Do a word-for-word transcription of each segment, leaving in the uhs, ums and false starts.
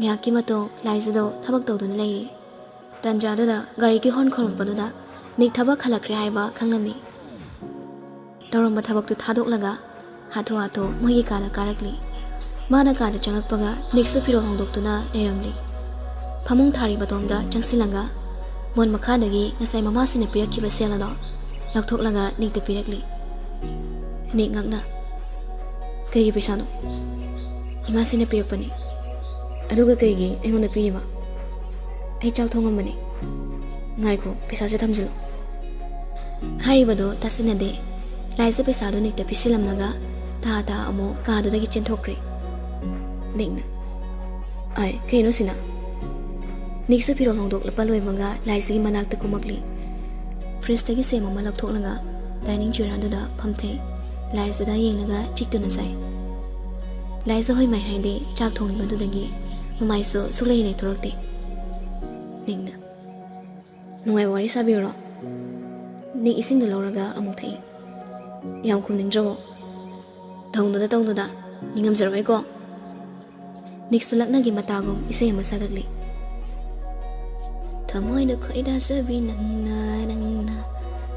ꯉꯥꯏꯍꯥꯛꯀꯤ ꯃꯇꯨꯡ ꯂꯥꯏꯖꯗꯣ ꯊꯕꯛ ꯇꯧꯗꯨꯅ ꯂꯩꯔꯤ꯫ ꯇꯟꯖꯥꯗꯨꯗ ꯒꯥꯔꯤꯒꯤ ꯍꯣꯔꯟ ꯈꯣꯡꯂꯛꯄꯗꯨꯗ ꯅꯤꯛ ꯊꯕꯛ ꯍꯜꯂꯛꯈ꯭ꯔꯦ ꯍꯥꯏꯕ ꯈꯪꯂꯝꯃꯤ꯫ ꯇꯧꯔꯝꯕ ꯊꯕꯛꯇꯨ ꯊꯥꯗꯣꯛꯂꯒ ꯍꯥꯊꯨ ꯍꯥꯊꯨ ꯃꯣꯏꯒꯤ ꯀꯥꯗ ꯀꯥꯔꯛꯂꯤ꯫ ꯃꯥꯅ ꯀꯥꯗ ꯆꯪꯂꯛꯄꯒ ꯅꯤꯛꯁꯨ ꯐꯤꯔꯣꯜ ꯍꯣꯡꯗꯣꯛꯇꯨꯅ ꯂꯩꯔꯝꯂꯤ꯫ ꯐꯃꯨꯡ ꯊꯥꯔꯤꯕ ꯇꯣꯡꯗ ꯆꯪꯁꯤꯜꯂꯒ ꯃꯣꯟ ꯃꯈꯥꯗꯒꯤ ꯉꯁꯥꯏ ꯃꯃꯥꯁꯤꯅ ꯄꯤꯔꯛꯈꯤꯕ ꯁꯦꯜ ꯑꯗꯣ ꯂꯧꯊꯣꯛꯂꯒ ꯅꯤꯛꯇ ꯄꯤꯔꯛꯂꯤ꯫ ꯅꯤꯛ ꯉꯛꯅ, "ꯀꯩꯒꯤ ꯄꯩꯁꯥꯅꯣ?" "ꯏꯃꯥꯁꯤꯅ ꯄꯤꯔꯛꯄꯅꯤ꯫ ꯑꯗꯨꯒ ꯀꯩꯒꯤ ꯑꯩꯉꯣꯟꯗ ꯄꯤꯔꯤꯕ? ꯑꯩ ꯆꯥꯛ ꯊꯣꯡꯉꯝꯕꯅꯤ꯫ ꯉꯥꯏꯈꯣ, ꯄꯩꯁꯥꯁꯦ ꯊꯝꯖꯤꯜꯂꯣ꯫" ꯍꯥꯏꯔꯤꯕꯗꯣ ꯇꯥꯁꯤꯟꯅꯗꯦ꯫ ꯂꯥꯏꯖ ꯄꯩꯁꯥꯗꯨ ꯅꯤꯛꯇ ꯄꯤꯁꯤꯜꯂꯝꯂꯒ ꯇꯥ ꯇꯥ ꯑꯃꯨꯛ ꯀꯥꯗꯨꯗꯒꯤ ꯆꯦꯟꯊꯣꯛꯈ꯭ꯔꯦ꯫ ꯅꯤꯛꯅ, "ꯑꯥꯏ, ꯀꯩꯅꯣ ꯁꯤꯅ?" ꯅꯤꯛꯁꯨ ꯐꯤꯔꯣꯜ ꯍꯣꯡꯗꯣꯛꯂꯛꯄ ꯂꯣꯏꯕꯒ ꯂꯥꯏꯖꯒꯤ ꯃꯅꯥꯛꯇ ꯀꯨꯝꯃꯛꯂꯤ꯫ ꯐ꯭ꯔꯤꯖꯇꯒꯤ ꯁꯦꯝ ꯑꯃ ꯂꯧꯊꯣꯛꯂꯒ ꯗꯥꯏꯅꯤꯡ ꯆꯤꯌꯔ ꯑꯗꯨꯗ ꯐꯝꯊꯩ꯫ ꯂꯥꯏꯖꯗ ꯌꯦꯡꯂꯒ ꯆꯤꯛꯇꯨꯅ ꯆꯥꯏ꯫ ꯂꯥꯏꯖ ꯍꯣꯏ ꯃꯥꯏ ꯍꯥꯏꯗꯤ ꯆꯥꯛ ꯊꯣꯡꯂꯤꯕꯗꯨꯗꯒꯤ ꯃꯃꯥꯏꯁꯨ ꯁꯨꯛꯂꯩ ꯂꯩꯊꯣꯔꯛꯇꯦ꯫ ꯅꯤꯛꯅ, "ꯅꯨꯡꯉꯥꯏꯕ ꯋꯥꯔꯤ ꯁꯥꯕꯤꯌꯨꯔꯣ?" ꯅꯤꯛ ꯏꯁꯤꯡꯗꯨ ꯂꯧꯔꯒ ꯑꯃꯨꯛ ꯊꯛꯏ꯫ "ꯌꯥꯝ ꯈꯨꯝꯅꯤꯡꯗ꯭ꯔꯕꯣ? ꯇꯧꯅꯨꯗ, ꯇꯧꯅꯨꯗ, ꯅꯤꯡꯉꯝꯖꯔꯣꯏꯀꯣ꯫" ꯅꯤꯛꯁꯨ ꯂꯛꯅꯒꯤ ꯃꯇꯥꯒꯨꯝ ꯏꯁꯩ ꯑꯃ ꯁꯛꯂꯛꯂꯤ꯫ "ꯊꯃꯣꯏꯗ ꯈꯣꯏꯗꯥꯖꯕꯤ ꯅꯪꯅ, ꯅꯪꯅ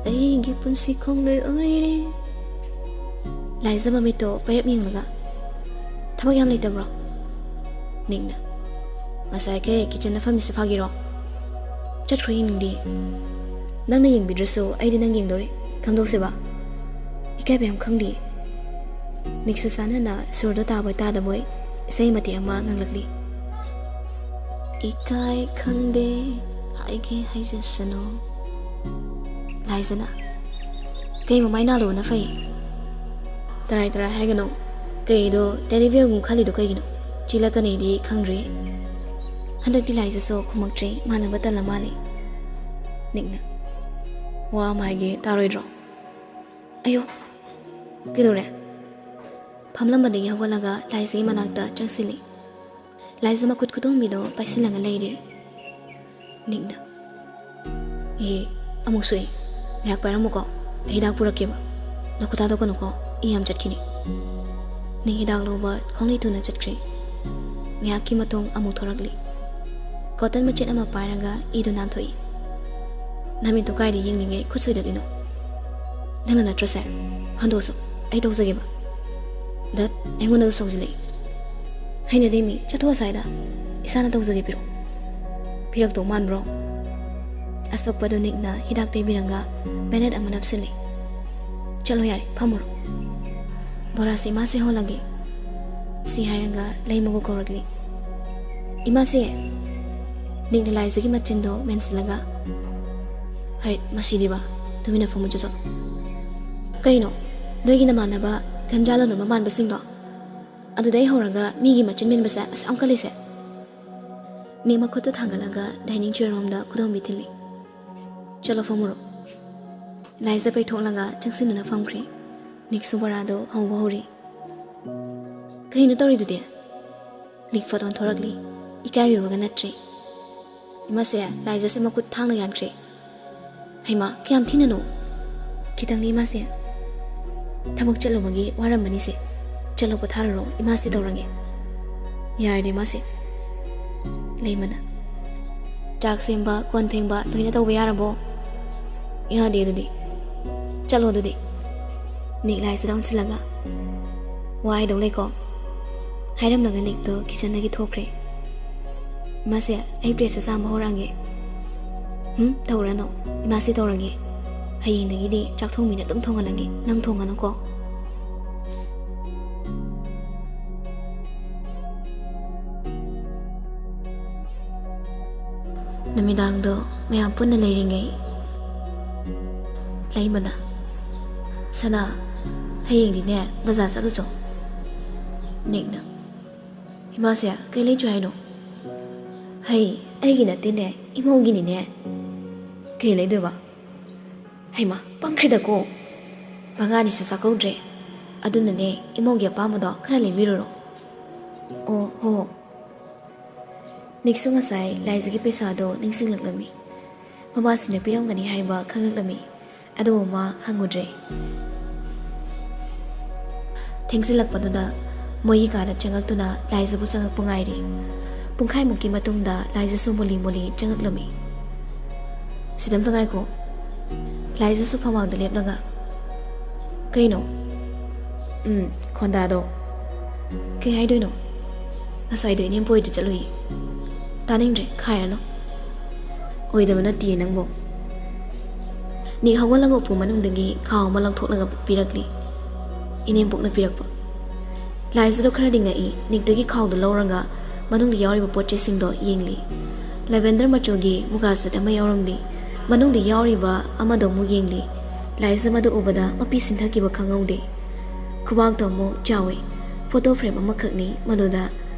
ꯑꯩꯒꯤ ꯄꯨꯟꯁꯤ ꯈꯣꯡꯂꯣꯏ ꯑꯣꯏꯔꯦ꯫" ꯂꯥꯏꯖ ꯃꯃꯤꯠꯇꯣ ꯄꯩꯔꯞ ꯌꯦꯡꯂꯒ, "ꯊꯕꯛ ꯌꯥꯝ ꯂꯩꯇꯕ꯭ꯔꯣ?" ꯅꯤꯛꯅ, "ꯉꯁꯥꯏꯈꯩ ꯀꯤꯠꯆꯟꯗ ꯐꯝꯃꯤꯁꯦ ꯐꯥꯒꯤꯔꯣ? ꯆꯠꯈ꯭ꯔꯣ ꯌꯦꯡꯅꯤꯡꯗꯦ꯫ ꯅꯪꯅ ꯌꯦꯡꯕꯤꯗ꯭ꯔꯁꯨ ꯑꯩꯗꯤ ꯅꯪ ꯌꯦꯡꯗꯣꯔꯤ꯫ ꯀꯝꯗꯧꯁꯦꯕ?" ꯏꯀꯥꯏꯕ ꯌꯥꯝ ꯈꯪꯗꯦ꯫ ꯅꯤꯛꯁꯨ ꯆꯥꯟꯅꯅ ꯁꯨꯔꯗꯣ ꯇꯥꯕꯣꯏ ꯇꯥꯗꯕꯣꯏ ꯏꯁꯩ ꯃꯇꯦꯛ ꯑꯃ ꯉꯪꯂꯛꯂꯤ꯫ "ꯏꯀꯥꯏ ꯈꯪꯗꯦ, ꯍꯥꯏꯒꯦ ꯍꯥꯏꯖꯁꯅꯨ꯫" ꯂꯥꯏꯖꯅ, "ꯀꯩ ꯃꯃꯥꯏ ꯅꯥꯜꯂꯨꯕꯅ ꯐꯩ꯫ ꯇꯔꯥꯏ ꯇꯔꯥꯏ ꯍꯥꯏꯒꯅꯨ꯫ ꯀꯩꯗꯣ ꯇꯦꯗꯤ ꯕꯤꯌꯔꯒꯨꯝ ꯈꯜꯂꯤꯗꯣ ꯀꯩꯒꯤꯅꯣ? ꯆꯤꯜꯂꯛꯀꯅꯤꯗꯤ ꯈꯪꯗ꯭ꯔꯤ꯫" ꯍꯟꯗꯛꯇꯤ ꯂꯥꯏꯖꯁꯨ ꯈꯨꯝꯃꯛꯇ꯭ꯔꯦ, ꯃꯥꯟꯅꯕ ꯇꯜꯂ ꯃꯥꯜꯂꯦ꯫ ꯅꯤꯛꯅ, "ꯋꯥ ꯑꯃ ꯍꯥꯏꯒꯦ, ꯇꯥꯔꯣꯏꯗ꯭ꯔꯣ?" "ꯑꯌꯣ, ꯀꯩꯗꯧꯔꯦ?" ꯐꯝꯂꯝꯕꯗꯒꯤ ꯍꯧꯒꯠꯂꯒ ꯂꯥꯏꯖꯒꯤ ꯃꯅꯥꯛꯇ ꯆꯪꯁꯤꯜꯂꯤ꯫ ꯂꯥꯏꯖ ꯃꯈꯨꯠ ꯈꯨꯗꯣꯝꯕꯤꯗꯣ ꯄꯥꯏꯁꯤꯜꯂꯒ ꯂꯩꯔꯦ꯫ ꯅꯤꯛꯅ, "ꯑꯦ, ꯑꯃꯨꯛ ꯁꯣꯛꯏ꯫ ꯉꯥꯏꯍꯥꯛ ꯄꯥꯏꯔꯝꯃꯨꯀꯣ, ꯑꯩ ꯍꯤꯗꯥꯛ ꯄꯨꯔꯛꯀꯦꯕ꯫ ꯅꯈꯨꯠ ꯊꯥꯗꯣꯛꯀꯅꯨꯀꯣ, ꯏ ꯌꯥꯝ ꯆꯠꯈꯤꯅꯤ꯫" ꯅꯤꯛ ꯍꯤꯗꯥꯛ ꯂꯧꯕ ꯈꯣꯡꯂꯩ ꯊꯨꯅ ꯆꯠꯈ꯭ꯔꯦ꯫ ꯉꯥꯏꯍꯥꯛꯀꯤ ꯃꯇꯨꯡ ꯑꯃꯨꯛ ꯊꯣꯔꯛꯂꯤ꯫ ꯀꯣꯇꯟ ꯃꯆꯦꯠ ꯑꯃ ꯄꯥꯏꯔꯒ ꯏꯗꯨ ꯅꯥꯟꯊꯣꯛꯏ꯫ "ꯅꯃꯤꯠꯇꯨ ꯀꯥꯏꯗ ꯌꯦꯡꯂꯤꯉꯩ ꯈꯨꯠ ꯁꯣꯏꯗꯠꯂꯤꯅꯣ? ꯅꯪꯅ ꯅꯠꯇ꯭ꯔꯣ ꯁꯦ? ꯍꯟꯗꯣꯛꯑꯁꯨ ꯑꯩ ꯇꯧꯖꯒꯦꯕ꯫ ꯗꯠ, ꯑꯩꯉꯣꯟꯗꯒ ꯁꯧꯖꯤꯜꯂꯛꯏ꯫ ꯍꯩꯅꯗꯦ ꯃꯤ, ꯆꯠꯊꯣꯛ ꯑꯁ꯭ꯋꯥꯏꯗ꯫ ꯏꯁꯥꯅ ꯇꯧꯖꯒꯦ ꯄꯤꯔꯛꯑꯣ꯫ ꯄꯤꯔꯛꯇꯧ ꯃꯥꯟꯕ꯭ꯔꯣ?" ꯑꯁꯣꯛꯄꯗꯨ ꯅꯤꯛꯅ ꯍꯤꯗꯥꯛ ꯇꯩꯕꯤꯔꯒ ꯕꯦꯅꯦꯠ ꯑꯃ ꯅꯞꯁꯤꯜꯂꯤ꯫ "ꯆꯠꯂꯣ ꯌꯥꯔꯦ, ꯐꯝꯃꯨꯔꯣ꯫ ꯕꯣꯔꯥꯁꯦ ꯏꯃꯥꯁꯦ ꯍꯣꯜꯂꯒꯦ"꯫ ꯁꯤ ꯍꯥꯏꯔꯒ ꯂꯩꯃꯕꯨ ꯀꯧꯔꯛꯂꯤ꯫ "ꯏꯃꯥꯁꯦ"꯫ ꯅꯤꯛꯅ ꯂꯥꯏꯖꯒꯤ ꯃꯆꯤꯟꯗꯣ ꯃꯦꯟꯁꯤꯜꯂꯒ, "ꯍꯩ, ꯃꯁꯤꯗꯤꯕ, ꯇꯨꯃꯤꯟꯅ ꯐꯝꯃꯨ ꯆꯠꯂꯣ꯫ ꯀꯩꯅꯣ, ꯅꯣꯏꯒꯤ ꯅꯃꯥꯟꯅꯕ ꯒꯟꯖꯥ ꯂꯣꯟꯕ ꯃꯥꯟꯕꯁꯤꯡꯗꯣ? ꯑꯗꯨꯗꯩ ꯍꯧꯔꯒ ꯃꯤꯒꯤ ꯃꯆꯤꯟ ꯃꯦꯟꯕꯁꯦ ꯑꯁꯨꯛ ꯌꯥꯝ ꯀꯜꯂꯤꯁꯦ?" ꯅꯤꯛ ꯃꯈꯨꯠꯇꯨ ꯊꯥꯡꯒꯠꯂꯒ ꯗꯥꯏꯅꯤꯡ ꯆꯤꯌꯔ ꯔꯣꯝꯗ ꯈꯨꯗꯣꯝꯕꯤ ꯊꯤꯜꯂꯤ꯫ "ꯆꯠꯂꯣ ꯐꯝꯃꯨꯔꯣ"꯫ ꯂꯥꯏꯖ ꯄꯩꯊꯣꯛꯂꯒ ꯆꯪꯁꯤꯟꯗꯨꯅ ꯐꯝꯈ꯭ꯔꯦ꯫ ꯅꯤꯛꯁꯨ ꯕꯣꯔꯥꯗꯣ ꯍꯧꯕ ꯍꯧꯔꯤ꯫ "ꯀꯩꯅꯣ ꯇꯧꯔꯤꯗꯨꯗꯤ?" ꯅꯤꯛ ꯐꯠ ꯑꯣꯟꯊꯣꯔꯛꯂꯤ꯫ ꯏꯀꯥꯏꯕꯤꯕꯒ ꯅꯠꯇ꯭ꯔꯦ꯫ "ꯏꯃꯥꯁꯦ, ꯂꯥꯏꯖꯁꯦ ꯃꯈꯨꯠ ꯊꯥꯡꯅ ꯌꯥꯟꯈ꯭ꯔꯦ"꯫ "ꯍꯩꯃꯥ, ꯀꯌꯥꯝ ꯊꯤꯅꯅꯣ?" "ꯈꯤꯇꯪꯅꯤ ꯏꯃꯥꯁꯦ꯫ ꯊꯕꯛ ꯆꯠꯂꯨꯕꯒꯤ ꯋꯥꯔꯝꯃꯅꯤꯁꯦ꯫ ꯆꯠꯂꯣ ꯄꯣꯊꯥꯔꯨꯔꯣ, ꯏꯃꯥꯁꯦ ꯇꯧꯔꯒꯦ"꯫ "ꯌꯥꯔꯦꯗ ꯏꯃꯥꯁꯦ"꯫ ꯂꯩꯃꯅ, "ꯆꯥꯛ ꯁꯦꯝꯕ, ꯀꯣꯟ ꯐꯦꯡꯕ ꯂꯣꯏꯅ ꯇꯧꯕ ꯌꯥꯔꯕꯣ?" "ꯌꯥꯗꯦ ꯑꯗꯨꯗꯤ"꯫ "ꯆꯠꯂꯣ ꯑꯗꯨꯗꯤ"꯫ ꯅꯤꯛ ꯂꯥꯏꯖꯗ ꯑꯣꯟꯁꯤꯜꯂꯒ, "ꯋꯥ ꯍꯥꯏꯗꯧ ꯂꯩꯀꯣ"꯫ ꯍꯥꯏꯔꯝꯂꯒ ꯅꯤꯛꯇꯣ ꯀꯤꯆꯟꯗꯒꯤ ꯊꯣꯛꯈ꯭ꯔꯦ꯫ "ꯏꯃꯥꯁꯦ, ꯑꯩ ꯄ꯭ꯂꯦꯠꯁꯦ ꯆꯥꯝꯕ ꯍꯧꯔꯛꯑꯒꯦ"꯫ "ꯍꯨꯝ, ꯇꯧꯔꯅꯨ꯫ ꯏꯃꯥꯁꯦ ꯇꯧꯔꯒꯦ꯫ ꯍꯌꯦꯡꯗꯒꯤꯗꯤ ꯆꯥꯛ ꯊꯣꯡꯕꯤꯅ ꯑꯗꯨꯝ ꯊꯣꯡꯍꯜꯂꯒꯦ꯫ ꯅꯪ ꯊꯣꯡꯉꯅꯨꯀꯣ"꯫ ꯅꯨꯃꯤꯗꯥꯡꯗꯣ ꯃꯌꯥꯝ ꯄꯨꯟꯅ ꯂꯩꯔꯤꯉꯩ, ꯂꯩꯃꯅ, "ꯁꯅꯥ, ꯍꯌꯦꯡꯗꯤꯅꯦ ꯕꯖꯥꯔ ꯆꯠꯂꯨꯆꯣ"꯫ ꯅꯤꯛꯅ, "ꯏꯃꯥꯁꯦ, ꯀꯩ ꯂꯩꯆꯣ ꯍꯥꯏꯅꯣ?" "ꯍꯩ, ꯑꯩꯒꯤ ꯅꯠꯇꯦꯅꯦ, ꯏꯃꯧꯒꯤꯅꯤꯅꯦ"꯫ "ꯀꯩ ꯂꯩꯗꯣꯏꯕ?" "ꯍꯩꯃꯥ, ꯄꯪꯈ꯭ꯔꯦꯗꯀꯣ꯫ ꯃꯉꯥꯅꯤꯁꯨ ꯆꯥꯛꯀꯧꯗ꯭ꯔꯦ꯫ ꯑꯗꯨꯅꯅꯦ, ꯏꯃꯧꯒꯤ ꯑꯄꯥꯝꯕꯗꯣ ꯈꯔ ꯂꯩꯕꯤꯔꯨꯔꯣ"꯫ "ꯑꯣ, ꯍꯣ, ꯍꯣ"꯫ ꯅꯤꯛꯁꯨ ꯉꯁꯥꯏ ꯂꯥꯏꯖꯒꯤ ꯄꯩꯁꯥꯗꯣ ꯅꯤꯡꯁꯤꯡꯂꯛꯂꯝꯃꯤ꯫ ꯃꯃꯥꯁꯤꯅ ꯄꯤꯔꯝꯒꯅꯤ ꯍꯥꯏꯕ ꯈꯪꯂꯛꯂꯝꯃꯤ꯫ ꯑꯗꯨꯕꯨ ꯃꯥ ꯍꯪꯉꯨꯗ꯭ꯔꯦ꯫ ꯊꯦꯡꯖꯤꯜꯂꯛꯄꯗꯨꯗ ꯃꯣꯏꯒꯤ ꯀꯥꯗ ꯆꯪꯉꯛꯇꯨꯅ ꯂꯥꯏꯖꯕꯨ ꯆꯪꯉꯛꯄ ꯉꯥꯏꯔꯤ꯫ ꯄꯨꯡꯈꯥꯏꯃꯨꯛꯀꯤ ꯃꯇꯨꯡꯗ ꯂꯥꯏꯖꯁꯨ ꯃꯨꯂꯤ ꯃꯨꯂꯤ ꯆꯪꯉꯛꯂꯝꯃꯤ꯫ "ꯁꯤꯗ ꯑꯝꯇ ꯉꯥꯏꯈꯣ꯫" ꯂꯥꯏꯖꯁꯨ ꯐꯃꯥꯡꯗ ꯂꯦꯞꯂꯒ, "ꯀꯩꯅꯣ?" "ꯎꯝ, ꯈꯣꯟꯗꯥꯗꯣ꯫ ꯀꯩ ꯍꯥꯏꯗꯣꯏꯅꯣ? ꯉꯁꯥꯏꯗꯣ ꯏꯅꯦꯝꯄꯣꯏꯗ ꯆꯠꯂꯨꯏ꯫" "ꯇꯥꯅꯤꯡꯗ꯭ꯔꯦ, ꯈꯥꯏꯔꯅꯨ꯫" "ꯑꯣꯏꯗꯕ ꯅꯠꯇꯤꯌꯦ ꯅꯪꯕꯣ꯫" ꯅꯤꯛ ꯍꯧꯒꯠꯂꯒ ꯎꯄꯨ ꯃꯅꯨꯡꯗꯒꯤ ꯈꯥꯎ ꯑꯃ ꯂꯧꯊꯣꯛꯂꯒ ꯄꯤꯔꯛꯂꯤ꯫ "ꯏꯅꯦꯝꯄꯣꯛꯅ ꯄꯤꯔꯛꯄ꯫" ꯂꯥꯏꯖꯗꯣ ꯈꯔꯗꯤ ꯉꯛꯏ꯫ ꯅꯤꯛꯇꯒꯤ ꯈꯥꯎꯗꯨ ꯂꯧꯔꯒ ꯃꯅꯨꯡꯗ ꯌꯥꯎꯔꯤꯕ ꯄꯣꯠ ꯆꯩꯁꯤꯡꯗꯣ ꯌꯦꯡꯂꯤ꯫ ꯂꯦꯚꯦꯟꯗꯔ ꯃꯆꯨꯒꯤ ꯃꯨꯒꯥ ꯁꯨꯠ ꯑꯃ ꯌꯥꯎꯔꯝꯂꯤ꯫ ꯃꯅꯨꯡꯗ ꯌꯥꯎꯔꯤꯕ ꯑꯃꯗꯣ ꯑꯃꯨꯛ ꯌꯦꯡꯂꯤ꯫ ꯂꯥꯏꯖ ꯃꯗꯨ ꯎꯕꯗ ꯃꯄꯤ ꯁꯤꯟꯊꯈꯤꯕ ꯈꯪꯍꯧꯗꯦ꯫ ꯈꯨꯕꯥꯛꯇꯣ ꯑꯃꯨꯛ ꯆꯥꯎꯏ꯫ ꯐꯣꯇꯣ ꯐ꯭ꯔꯦꯝ ꯑꯃꯈꯛꯅꯤ ꯃꯗꯨꯗ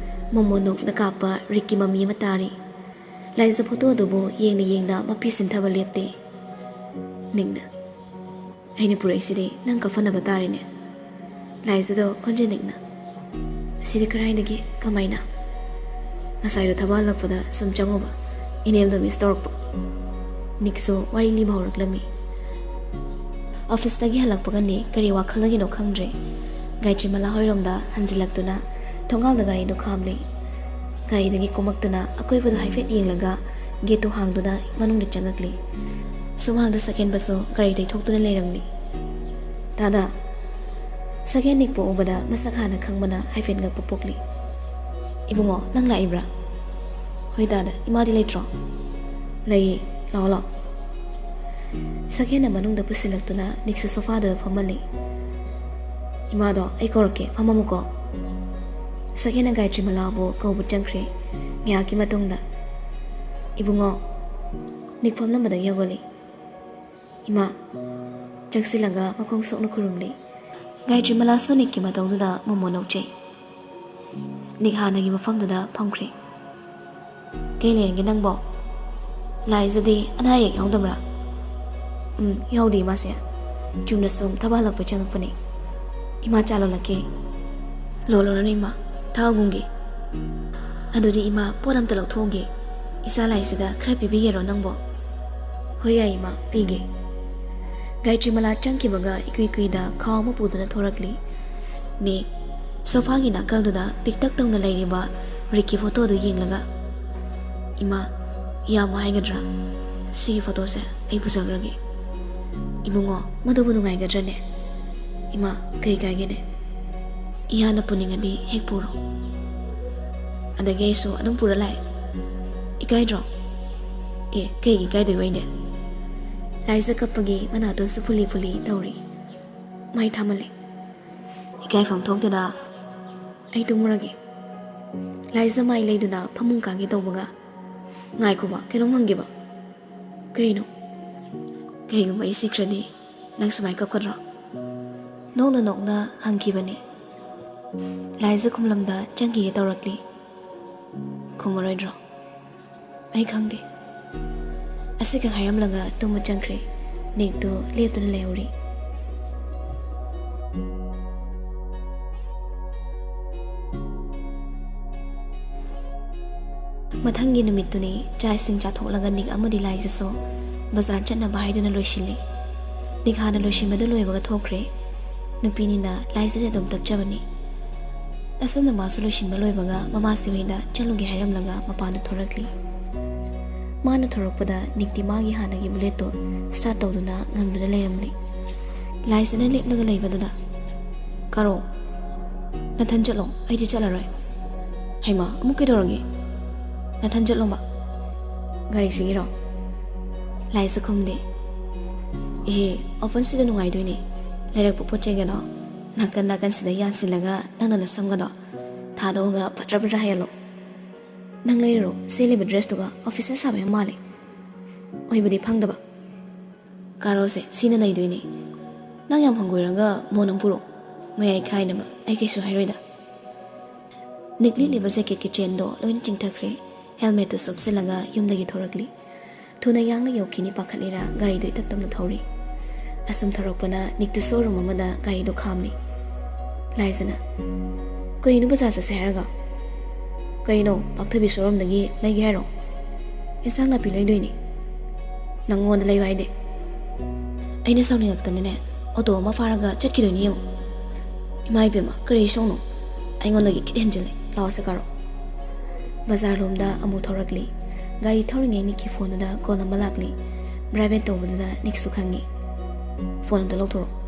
ꯃꯣꯃꯣꯅꯣꯛꯅ ꯀꯥꯞꯄ ꯔꯤꯛꯀꯤ ꯃꯃꯤ ꯑꯃ ꯇꯥꯔꯤ꯫ ꯂꯥꯏꯖ ꯐꯣꯇꯣ ꯑꯗꯨꯕꯨ ꯌꯦꯡꯅ ꯌꯦꯡꯅ ꯃꯄꯤ ꯁꯤꯟꯊꯕ ꯂꯦꯞꯇꯦ꯫ ꯅꯤꯛꯅ, "ꯑꯩꯅ ꯄꯨꯔꯛꯏꯁꯤꯗꯤ ꯅꯪ ꯀꯐꯟꯅꯕ ꯇꯥꯔꯦꯅꯦ꯫" ꯂꯥꯏꯖꯗꯣ ꯈꯣꯟꯖꯦꯜ ꯅꯤꯛꯅ, "ꯁꯤꯗꯤ ꯀꯔꯥꯏꯗꯒꯤ? ꯀꯃꯥꯏꯅ?" "ꯉꯁꯥꯏꯗꯣ ꯊꯕꯛ ꯍꯜꯂꯛꯄꯗ ꯁꯨꯝ ꯆꯪꯉꯨꯕ, ꯏꯅꯦꯝꯗꯣ ꯃꯤꯁ ꯇꯧꯔꯛꯄ꯫" ꯅꯤꯛꯁꯨ ꯋꯥꯔꯤ ꯂꯤꯕ ꯍꯧꯔꯛꯂꯝꯃꯤ꯫ ꯑꯣꯐꯤꯁꯇꯒꯤ ꯍꯜꯂꯛꯄꯒꯅꯤ ꯀꯔꯤ ꯋꯥꯈꯜꯗꯒꯤꯅꯣ ꯈꯪꯗ꯭ꯔꯦ, ꯒꯥꯌꯇ꯭ꯔꯤꯃꯂꯥ ꯍꯣꯏꯔꯣꯝꯗ ꯍꯟꯖꯤꯜꯂꯛꯇꯨꯅ ꯊꯣꯡꯒꯥꯜꯗ ꯒꯥꯔꯤꯗꯨ ꯈꯥꯝꯂꯤ꯫ ꯒꯥꯔꯤꯗꯒꯤ ꯀꯨꯝꯃꯛꯇꯨꯅ ꯑꯀꯣꯏꯕꯗꯨ ꯍꯥꯏꯐꯦꯠ ꯌꯦꯡꯂꯒ ꯒꯦꯠꯇꯨ ꯍꯥꯡꯗꯨꯅ ꯃꯅꯨꯡꯗ ꯆꯪꯉꯛꯂꯤ꯫ ꯁꯨꯃꯥꯡꯗ ꯁꯛꯍꯦꯟꯕꯁꯨ ꯒꯥꯔꯤ ꯇꯩꯊꯣꯛꯇꯨꯅ ꯂꯩꯔꯝꯂꯤ꯫ "ꯇꯥꯗ꯫" ꯁꯛꯍꯦꯟ ꯅꯤꯛꯄ ꯎꯕꯗ ꯃꯁꯛ ꯍꯥꯟꯅ ꯈꯪꯕꯅ ꯍꯥꯏꯐꯦꯠ ꯉꯛꯄ ꯄꯣꯛꯂꯤ꯫ "ꯏꯕꯨꯡꯉꯣ, ꯅꯪ ꯂꯥꯛꯏꯕ꯭ꯔꯥ?" "ꯍꯣꯏ ꯇꯥꯗ, ꯏꯃꯥꯗꯤ ꯂꯩꯇ꯭ꯔꯣ?" "ꯂꯩꯌꯦ, ꯂꯥꯛꯑꯣ ꯂꯥꯛꯑꯣ꯫" ꯁꯛꯍꯦꯟꯅ ꯃꯅꯨꯡꯗ ꯄꯨꯁꯤꯜꯂꯛꯇꯨꯅ ꯅꯤꯛꯁꯨ ꯁꯣꯐꯥꯗꯨꯗ ꯐꯝꯍꯜꯂꯤ꯫ "ꯏꯃꯥꯗꯣ ꯑꯩ ꯀꯧꯔꯛꯀꯦ, ꯐꯝꯃꯝꯃꯨꯀꯣ꯫" ꯁꯛꯍꯦꯟꯅ ꯒꯥꯌꯇ꯭ꯔꯤꯃꯂꯥꯕꯨ ꯀꯧꯕ ꯆꯪꯈ꯭ꯔꯦ꯫ ꯉꯥꯏꯍꯥꯛꯀꯤ ꯃꯇꯨꯡꯗ, "ꯏꯕꯨꯡꯉꯣ꯫" ꯅꯤꯛ ꯐꯝꯂꯝꯕꯗꯒꯤ ꯍꯧꯒꯠꯂꯤ꯫ "ꯏꯃꯥ꯫" ꯆꯪꯁꯤꯜꯂꯒ ꯃꯈꯣꯡ ꯁꯣꯛꯅ ꯈꯨꯔꯨꯝꯂꯤ꯫ ꯒꯥꯌꯇ꯭ꯔꯤꯃꯂꯥꯁꯨ ꯅꯤꯛꯀꯤ ꯃꯇꯧꯗꯨꯗ ꯃꯣꯃꯣ ꯅꯣꯛꯆꯩ꯫ ꯅꯤꯛ ꯍꯥꯟꯅꯒꯤ ꯃꯐꯝꯗꯨꯗ ꯐꯝꯈ꯭ꯔꯦ꯫ "ꯀꯩ ꯂꯩꯔꯒꯦ ꯅꯪꯕꯣ? ꯂꯥꯏꯖꯗꯤ ꯑꯅꯥ ꯑꯌꯦꯛ ꯌꯥꯎꯗꯕ꯭ꯔꯥ?" "ꯎꯝ, ꯌꯥꯎꯗꯦ ꯏꯃꯥꯁꯦ꯫ ꯆꯨꯝꯅ ꯁꯨꯝ ꯊꯕꯛ ꯍꯜꯂꯛꯄꯩ ꯆꯪꯉꯛꯄꯅꯦ꯫ ꯏꯃꯥ ꯆꯥ ꯂꯣꯜꯂꯛꯀꯦ?" "ꯂꯣꯜꯂꯨꯔꯅꯨ ꯏꯃꯥ, ꯊꯛꯑꯒꯨꯝꯒꯦ꯫" "ꯑꯗꯨꯗꯤ ꯏꯃꯥ, ꯄꯣꯠ ꯑꯝꯇ ꯂꯧꯊꯣꯛꯎꯒꯦ꯫ ꯏꯆꯥ ꯂꯥꯏꯁꯤꯗ ꯈꯔ ꯄꯤꯕꯤꯒꯦꯔꯣ ꯅꯪꯕꯣ?" "ꯍꯣꯏ ꯌꯥꯏ ꯏꯃꯥ, ꯄꯤꯒꯦ꯫" ꯒꯥꯌꯇ꯭ꯔꯤꯃꯂꯥ ꯆꯪꯈꯤꯕꯒ ꯏꯀꯨꯏ ꯀꯨꯏꯗ ꯈꯥꯎ ꯑꯃ ꯄꯨꯗꯨꯅ ꯊꯣꯔꯛꯂꯤ꯫ "ꯅꯦ, ꯁꯣꯐꯥꯒꯤ ꯅꯥꯀꯜꯗꯨꯗ ꯄꯤꯛꯇꯛ ꯇꯧꯅ ꯂꯩꯔꯤꯕ ꯔꯤꯛꯀꯤ ꯐꯣꯇꯣꯗꯨ ꯌꯦꯡꯂꯒ, "ꯏꯃꯥ, ꯏꯌꯥꯝꯕ ꯍꯥꯏꯒꯗ꯭ꯔꯥ, ꯁꯤꯒꯤ ꯐꯣꯇꯣꯁꯦ ꯑꯩ ꯄꯨꯖꯈ꯭ꯔꯒꯦ꯫ ꯏꯕꯨꯡꯉꯣ, ꯃꯗꯨꯕꯨ ꯅꯨꯡꯉꯥꯏꯒꯗ꯭ꯔꯅꯦ? ꯏꯃꯥ, ꯀꯩ ꯀꯥꯏꯒꯦꯅꯦ? ꯏꯌꯥꯅ ꯄꯨꯅꯤꯡꯉꯗꯤ ꯍꯦꯛ ꯄꯨꯔꯣ꯫ ꯑꯗꯒꯤ ꯑꯩꯁꯨ ꯑꯗꯨꯝ ꯄꯨꯔ ꯂꯥꯛꯑꯦ꯫ ꯏꯀꯥꯏꯗ꯭ꯔꯣ?" "ꯑꯦ, ꯀꯩꯒꯤ ꯏꯀꯥꯏꯗꯣꯏꯕ ꯑꯩꯗꯤ?" ꯂꯥꯏꯖ ꯀꯞꯄꯒꯤ ꯃꯅꯥꯇꯣꯟꯁꯨ ꯐꯨꯂꯤ ꯐꯨꯂꯤ ꯇꯧꯔꯤ꯫ ꯃꯥꯏ ꯊꯥꯃꯜꯂꯦ꯫ ꯏꯀꯥꯏꯐꯝ ꯊꯣꯛꯇꯦꯗ꯫ "ꯑꯩ ꯇꯨꯝꯃꯨꯔꯒꯦ꯫" ꯂꯥꯏꯖ ꯃꯥꯏ ꯂꯩꯗꯨꯅ ꯐꯃꯨꯡ ꯀꯥꯒꯦ ꯇꯧꯕꯒ, "ꯉꯥꯏꯈꯣꯕ, ꯀꯩꯅꯣꯝ ꯍꯪꯒꯦꯕ꯫" "ꯀꯩꯅꯣ?" "ꯀꯩꯒꯨꯝꯕ ꯑꯩ ꯁꯤꯈ꯭ꯔꯗꯤ ꯅꯪ ꯁꯨꯃꯥꯏ ꯀꯞꯀꯗ꯭ꯔꯣ?" ꯅꯣꯛꯅ ꯅꯣꯛꯅ ꯍꯪꯈꯤꯕꯅꯤ꯫ ꯂꯥꯏꯖ ꯈꯨꯝꯂꯝꯗ ꯆꯪꯈꯤꯒꯦ ꯇꯧꯔꯛꯂꯤ꯫ "ꯈꯨꯝꯃꯔꯣꯏꯗ꯭ꯔꯣ?" "ꯑꯩ ꯈꯪꯗꯦ꯫" ꯑꯁꯤꯈꯛ ꯍꯥꯏꯔꯝꯂꯒ ꯇꯨꯝꯕ ꯆꯪꯈ꯭ꯔꯦ꯫ ꯅꯤꯛꯇꯨ ꯂꯦꯞꯇꯨꯅ ꯂꯩꯍꯧꯔꯤ꯫ ꯃꯊꯪꯒꯤ ꯅꯨꯃꯤꯠꯇꯨꯅꯤ꯫ ꯆꯥꯛ ꯏꯁꯤꯡ ꯆꯥꯊꯣꯛꯂꯒ ꯅꯤꯛ ꯑꯃꯗꯤ ꯂꯥꯏꯖꯁꯨ ꯕꯖꯥꯔ ꯆꯠꯅꯕ ꯍꯥꯏꯗꯨꯅ ꯂꯣꯏꯁꯤꯜꯂꯤ꯫ ꯅꯤꯛ ꯍꯥꯟꯅ ꯂꯣꯏꯁꯤꯟꯕꯗꯨ ꯂꯣꯏꯕꯒ ꯊꯣꯛꯈ꯭ꯔꯦ꯫ ꯅꯨꯄꯤꯅꯤꯅ ꯂꯥꯏꯖꯗꯤ ꯑꯗꯨꯝ ꯇꯞꯆꯕꯅꯤ꯫ ꯑꯁꯨꯝꯅ ꯃꯥꯁꯨ ꯂꯣꯏꯁꯤꯟꯕ ꯂꯣꯏꯕꯒ ꯃꯃꯥꯁꯤ ꯍꯣꯏꯗ ꯆꯠꯂꯨꯒꯦ ꯍꯥꯏꯔꯝꯂꯒ ꯃꯄꯥꯟꯗ ꯊꯣꯔꯛꯂꯤ꯫ ꯃꯥꯅ ꯊꯣꯔꯛꯄꯗ ꯅꯤꯛꯇꯤ ꯃꯥꯒꯤ ꯍꯥꯟꯅꯒꯤ ꯕꯨꯂꯦꯠꯇꯣ ꯁ꯭ꯇꯥꯔꯠ ꯇꯧꯗꯨꯅ ꯉꯪꯗꯨꯅ ꯂꯩꯔꯝꯂꯤ꯫ ꯂꯥꯏꯖꯅ ꯂꯦꯞꯂꯒ ꯂꯩꯕꯗꯨꯗ, "ꯀꯥꯔꯣ, ꯅꯊꯟ ꯆꯠꯂꯣ, ꯑꯩꯗꯤ ꯆꯠꯂꯔꯣꯏ꯫" "ꯍꯩꯃꯥ, ꯑꯃꯨꯛ ꯀꯩꯗꯧꯔꯒꯦ? ꯅꯊꯟ ꯆꯠꯂꯣꯕ꯫" "ꯒꯥꯔꯤꯁꯤꯒꯤꯔꯣ?" ꯂꯥꯏꯖ ꯈꯨꯝꯗꯦ꯫ "ꯑꯦꯍꯦ, ꯑꯣꯐꯔꯁꯤꯗ ꯅꯨꯡꯉꯥꯏꯗꯣꯏꯅꯦ꯫ ꯂꯩꯔꯛꯄ ꯄꯣꯠ ꯆꯩꯒꯗꯣ ꯅꯥꯀꯟ ꯅꯥꯀꯟꯁꯤꯗ ꯌꯥꯟꯁꯤꯜꯂꯒ ꯅꯪꯅ ꯅꯁꯝꯒꯗꯣ ꯊꯥꯗꯣꯛꯑꯒ ꯐꯠꯇ꯭ꯔ ꯐꯠꯇ꯭ꯔ ꯍꯩꯍꯜꯂꯣ꯫ ꯅꯪ ꯂꯩꯔꯨꯔꯣ, ꯁꯦꯠꯂꯤꯕ ꯗ꯭ꯔꯦꯁꯇꯨꯒ ꯑꯣꯐꯤꯁꯥꯔ ꯁꯥꯕ ꯌꯥꯝ ꯃꯥꯜꯂꯦ꯫" "ꯑꯣꯏꯕꯗꯤ ꯐꯪꯗꯕ꯫" "ꯀꯥꯔꯣꯁꯦ, ꯁꯤꯅ ꯅꯩꯗꯣꯏꯅꯦ꯫ ꯅꯪ ꯌꯥꯝ ꯍꯪꯒꯣꯏꯔꯒ ꯃꯣꯟ ꯑꯃ ꯄꯨꯔꯛꯑꯣ꯫ ꯃꯌꯥꯏ ꯈꯥꯏꯅꯕ ꯑꯩ ꯀꯩꯁꯨ ꯍꯥꯏꯔꯣꯏꯗ꯫" ꯅꯤꯛ ꯂꯤꯠꯂꯤꯕ ꯖꯦꯀꯦꯠꯀꯤ ꯆꯦꯟꯗꯣ ꯂꯣꯏꯅ ꯆꯤꯡꯊꯈ꯭ꯔꯦ꯫ ꯍꯦꯜꯃꯦꯠꯇꯨꯁꯨ ꯎꯞꯁꯤꯜꯂꯒ ꯌꯨꯝꯗꯒꯤ ꯊꯣꯔꯛꯂꯤ꯫ ꯊꯨꯅ ꯌꯥꯡꯅ ꯌꯧꯈꯤꯅꯤ ꯄꯥꯈꯠꯂꯤꯔꯥ ꯒꯥꯔꯤꯗꯨ ꯏꯇꯞ ꯇꯞꯅ ꯊꯧꯔꯤ꯫ ꯑꯁꯨꯝ ꯊꯧꯔꯛꯄꯅ ꯅꯤꯛꯇꯨ ꯁꯣꯔꯨꯝ ꯑꯃꯗ ꯒꯥꯔꯤꯗꯨ ꯈꯥꯝꯂꯤ꯫ ꯂꯥꯏꯖꯅ, "ꯀꯩꯅꯣ ꯕꯖꯥꯔ ꯆꯠꯁꯦ ꯍꯥꯏꯔꯒ? ꯀꯩꯅꯣ, ꯄꯥꯛꯊꯕꯤ ꯁꯣꯔꯨꯝꯗꯒꯤ ꯂꯩꯒꯦ ꯍꯥꯏꯔꯣ? ꯏꯟꯁꯥꯡ ꯅꯥꯄꯤ ꯂꯩꯗꯣꯏꯅꯤ꯫" "ꯅꯪꯉꯣꯟꯗ ꯂꯩꯌꯨ ꯍꯥꯏꯗꯦ꯫" ꯑꯩꯅ ꯁꯥꯎꯅꯤꯡꯉꯛꯇꯅꯅꯦ ꯑꯣꯇꯣ ꯑꯃ ꯐꯥꯔꯒ ꯆꯠꯈꯤꯗꯣꯏꯅꯤ ꯌꯦꯡꯉꯨ꯫ ꯏꯃꯥ ꯏꯕꯦꯝꯃ, ꯀꯔꯤ ꯏꯁꯧꯅꯣ? ꯑꯩꯉꯣꯟꯗꯒꯤ ꯈꯤꯠ ꯍꯦꯟꯖꯤꯜꯂꯦ꯫ ꯂꯥꯛꯑꯣꯁꯦ ꯀꯥꯔꯣ꯫ ꯕꯖꯥꯔ ꯂꯣꯝꯗ ꯑꯃꯨꯛ ꯊꯧꯔꯛꯂꯤ꯫ ꯒꯥꯔꯤ ꯊꯧꯔꯤꯉꯩ ꯅꯤꯛꯀꯤ ꯐꯣꯟꯗꯨꯗ ꯀꯣꯜ ꯑꯃ ꯂꯥꯛꯂꯤ꯫ ꯄ꯭ꯔꯥꯏꯚꯦꯠ ꯇꯧꯕꯗꯨꯗ ꯅꯤꯛꯁꯨ ꯈꯪꯉꯤ꯫ "ꯐꯣꯟ ꯑꯝꯇ ꯂꯧꯊꯣꯔꯛꯑꯣ꯫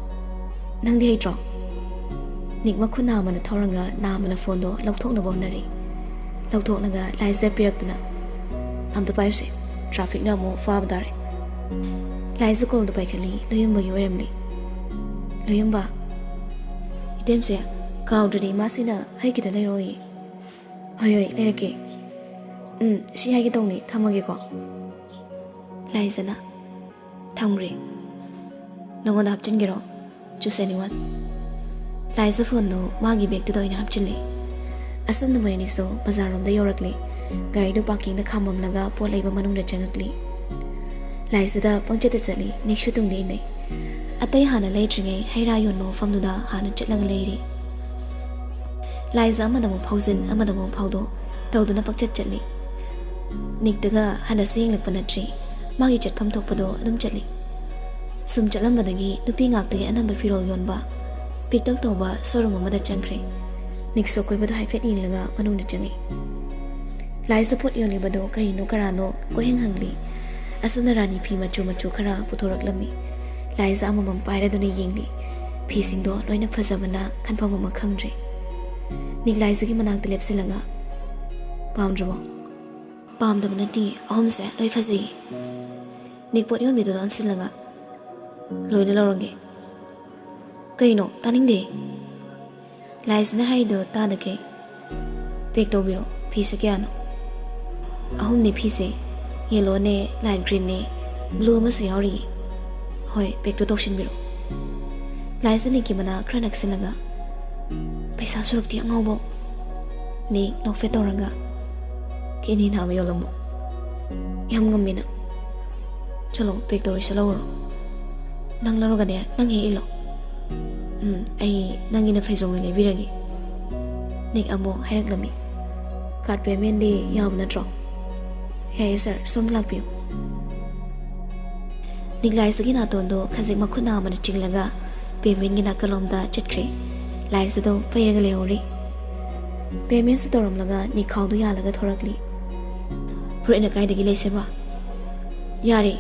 ꯅꯪꯗꯤ ꯍꯩꯇ꯭ꯔꯣ?" ꯅꯤꯛ ꯃꯈꯨꯠ ꯅꯥꯝꯃꯅ ꯊꯧꯔꯒ ꯅꯥꯝꯃꯅ ꯐꯣꯟꯗꯣ ꯂꯧꯊꯣꯛꯅꯕ ꯍꯣꯠꯅꯔꯤ꯫ ꯂꯧꯊꯣꯛꯂꯒ ꯂꯥꯏꯖꯗ ꯄꯤꯔꯛꯇꯨꯅ, "ꯑꯝꯇ ꯄꯥꯏꯌꯨꯁꯦ, ꯇ꯭ꯔꯥꯐꯤꯛꯅ ꯑꯃꯨꯛ ꯐꯥꯕ ꯇꯥꯔꯦ"꯫ ꯂꯥꯏꯖ ꯀꯣꯜꯗꯣ ꯄꯥꯏꯈꯠꯂꯤ꯫ ꯂꯣꯌꯨꯝꯕꯒꯤ ꯑꯣꯏꯔꯝꯂꯤ꯫ "ꯂꯣꯌꯨꯝꯕ, ꯏꯇꯦꯝꯁꯦ, ꯀꯥꯎꯗ꯭ꯔꯗꯤ ꯏꯃꯥꯁꯤꯅ ꯍꯩ ꯈꯤꯇ ꯂꯩꯔꯛꯑꯣꯌꯦ"꯫ "ꯍꯣꯏ, ꯍꯣꯏ, ꯂꯩꯔꯛꯀꯦ꯫ ꯎꯝ, ꯁꯤ ꯍꯥꯏꯒꯦ ꯇꯧꯅꯤ, ꯊꯝꯃꯒꯦꯀꯣ"꯫ ꯂꯥꯏꯖꯅ, "ꯊꯝꯈ꯭ꯔꯦ꯫ ꯅꯉꯣꯟꯗ ꯍꯥꯞꯆꯤꯟꯒꯦꯔꯣ? Choose anyone"꯫ ꯂꯥꯏꯖ ꯐꯣꯟꯗꯣ ꯃꯥꯒꯤ ꯕꯦꯒꯇꯨꯗ ꯑꯣꯏꯅ ꯍꯥꯞꯆꯤꯜꯂꯦ꯫ ꯑꯁꯨꯝꯅ ꯃꯣꯏ ꯑꯅꯤꯁꯨ ꯕꯖꯥꯔꯔꯣꯝꯗ ꯌꯧꯔꯛꯂꯦ꯫ ꯒꯥꯔꯤꯗꯨ ꯄꯥꯔꯀꯤꯡꯗ ꯈꯥꯝꯃꯝꯂꯒ ꯄꯣꯠ ꯂꯩꯕ ꯃꯅꯨꯡꯗ ꯆꯪꯉꯛꯂꯤ꯫ ꯂꯥꯏꯖꯗ ꯄꯪꯆꯠꯇ ꯆꯠꯂꯤ, ꯅꯤꯛꯁꯨ ꯇꯨꯡꯗ ꯏꯟꯅꯩ꯫ ꯑꯇꯩ ꯍꯥꯟꯅ ꯂꯩꯇ꯭ꯔꯤꯉꯩ ꯍꯩ ꯔꯥ ꯌꯣꯟꯕ ꯃꯐꯝꯗꯨꯗ ꯍꯥꯟꯅ ꯆꯠꯂꯒ ꯂꯩꯔꯤ꯫ ꯂꯥꯏꯖ ꯑꯃꯗ ꯑꯃꯨꯛ ꯐꯥꯎꯖꯤꯟ, ꯑꯃꯗ ꯑꯃꯨꯛ ꯐꯥꯎꯗꯣꯛ ꯇꯧꯗꯨꯅ ꯄꯪꯆꯠ ꯆꯠꯂꯤ꯫ ꯅꯤꯛꯇꯒ ꯍꯟꯅꯁꯨ ꯌꯦꯡꯂꯛꯄ ꯅꯠꯇ꯭ꯔꯤ꯫ ꯃꯥꯒꯤ ꯆꯠꯐꯝ ꯊꯣꯛꯄꯗꯣ ꯑꯗꯨꯝ ꯆꯠꯂꯤ꯫ ꯁꯨꯝ ꯆꯠꯂꯝꯕꯗꯒꯤ ꯅꯨꯄꯤ ꯉꯥꯛꯇꯒꯤ ꯑꯅꯝꯕ ꯐꯤꯔꯣꯜ ꯌꯣꯟꯕ ꯄꯤꯛꯇꯛ ꯇꯧꯕ showroom ꯑꯃꯗ ꯆꯪꯈ꯭ꯔꯦ꯫ ꯅꯤꯛꯁꯨ ꯑꯀꯣꯏꯕꯗ ꯍꯥꯏꯐꯦꯠ ꯌꯦꯡꯂꯒ ꯃꯅꯨꯡꯗ ꯆꯪꯉꯛꯏ꯫ ꯂꯥꯏꯖ ꯄꯣꯠ ꯌꯣꯜꯂꯤꯕꯗꯣ ꯀꯔꯤꯅꯣ ꯀꯔꯥꯅꯣ ꯀꯣꯏꯍꯪ ꯍꯪꯂꯤ꯫ ꯑꯁꯨꯝꯅ ꯔꯥꯅꯤ ꯐꯤ ꯃꯆꯨ ꯃꯆꯨ ꯈꯔ ꯄꯨꯊꯣꯔꯛꯂꯝꯃꯤ꯫ ꯂꯥꯏꯖ ꯑꯃꯃꯝ ꯄꯥꯏꯔꯗꯨꯅ ꯌꯦꯡꯂꯤ꯫ ꯐꯤꯁꯤꯡꯗꯣ ꯂꯣꯏꯅ ꯐꯖꯕꯅ ꯈꯟꯐꯝ ꯑꯃ ꯈꯪꯗ꯭ꯔꯦ꯫ ꯅꯤꯛ ꯂꯥꯏꯖꯒꯤ ꯃꯅꯥꯛꯇ ꯂꯦꯞꯁꯤꯜꯂꯒ, "ꯄꯥꯝꯗ꯭ꯔꯕꯣ?" "ꯄꯥꯝꯗꯕ ꯅꯠꯇꯦ, ꯑꯍꯨꯝꯁꯦ ꯂꯣꯏ ꯐꯖꯩꯌꯦ"꯫ ꯅꯤꯛ ꯄꯣꯠ ꯌꯣꯟꯕꯤꯗꯨꯗ ꯑꯣꯟꯁꯤꯜꯂꯒ, "ꯂꯣꯏꯅ ꯂꯧꯔꯒꯦ"꯫ "ꯀꯩꯅꯣ? ꯇꯥꯅꯤꯡꯗꯦ"꯫ ꯂꯥꯏꯖꯅ ꯍꯥꯏꯔꯤꯗꯣ ꯇꯥꯗꯈꯩ, "ꯄꯦꯛ ꯇꯧꯕꯤꯔꯣ, ꯐꯤꯁꯦ ꯀꯌꯥꯅꯣ?" "ꯑꯍꯨꯝꯅꯦ ꯐꯤꯁꯦ, ꯌꯦꯜꯂꯣꯅꯦ, ꯂꯥꯏꯠ ꯒ꯭ꯔꯤꯟꯅꯦ, ꯕ꯭ꯂꯨ ꯑꯃꯁꯨ ꯌꯥꯎꯔꯤꯌꯦ"꯫ "ꯍꯣꯏ, ꯄꯦꯛꯇꯣ ꯇꯧꯁꯤꯟꯕꯤꯔꯣ"꯫ ꯂꯥꯏꯖ ꯅꯤꯛꯀꯤ ꯃꯅꯥꯛ ꯈꯔ ꯅꯛꯁꯤꯜꯂꯒ, "ꯄꯩꯁꯥ ꯁꯨꯔꯛꯇꯦ ꯑꯉꯥꯎꯕ"꯫ ꯅꯤꯛ ꯅꯣꯛꯐꯦꯠ ꯇꯧꯔꯒ, "ꯀꯤꯗꯅꯤ ꯅꯥꯕ ꯌꯣꯜꯂꯝꯃꯣ꯫ ꯌꯥꯝ ꯉꯝꯃꯤꯅ꯫ ꯆꯠꯂꯣ, ꯄꯦꯛ ꯇꯧꯔꯤꯁꯦ ꯂꯧꯔꯣ꯫ ꯅꯪ ꯂꯧꯔꯒꯅꯦ, ꯅꯪ ꯍꯦꯛ ꯏꯜꯂꯣ"꯫ "ꯎꯝ, ꯑꯩ ꯅꯪꯒꯤꯅ ꯐꯩꯖꯣꯝ ꯑꯣꯏꯅ ꯂꯩꯕꯤꯔꯒꯦ"꯫ ꯅꯤꯛ ꯑꯃꯨꯛ ꯍꯥꯏꯔꯛꯂꯝꯃꯤ꯫ "ꯀꯥꯔꯗ ꯄꯦꯃꯦꯟꯗꯤ ꯌꯥꯎꯕ ꯅꯠꯇ꯭ꯔꯣ?" "ꯌꯥꯏꯌꯦ ꯁꯥꯔ, ꯁꯣꯝꯗ ꯂꯥꯛꯄꯤꯌꯨ"꯫ ꯅꯤꯛ ꯂꯥꯏꯖꯒꯤ ꯅꯥꯇꯣꯟꯗꯣ ꯈꯖꯤꯛ ꯃꯈꯨꯠ ꯅꯥꯝꯃꯅ ꯆꯤꯡꯂꯒ ꯄꯦꯃꯦꯟꯒꯤ ꯅꯥꯀꯜꯂꯣꯝꯗ ꯆꯠꯈ꯭ꯔꯦ꯫ ꯂꯥꯏꯖꯗꯣ ꯄꯩꯔꯒ ꯂꯩꯍꯧꯔꯤ꯫ ꯄꯦꯃꯦꯟꯁꯨ ꯇꯧꯔꯝꯂꯒ ꯅꯤꯛ ꯈꯥꯎꯗꯨ ꯌꯥꯜꯂꯒ ꯊꯣꯔꯛꯂꯤ꯫ "ꯐꯨꯔꯤꯠꯅ ꯀꯥꯏꯗꯒꯤ ꯂꯩꯁꯦꯕ?" "ꯌꯥꯔꯦ,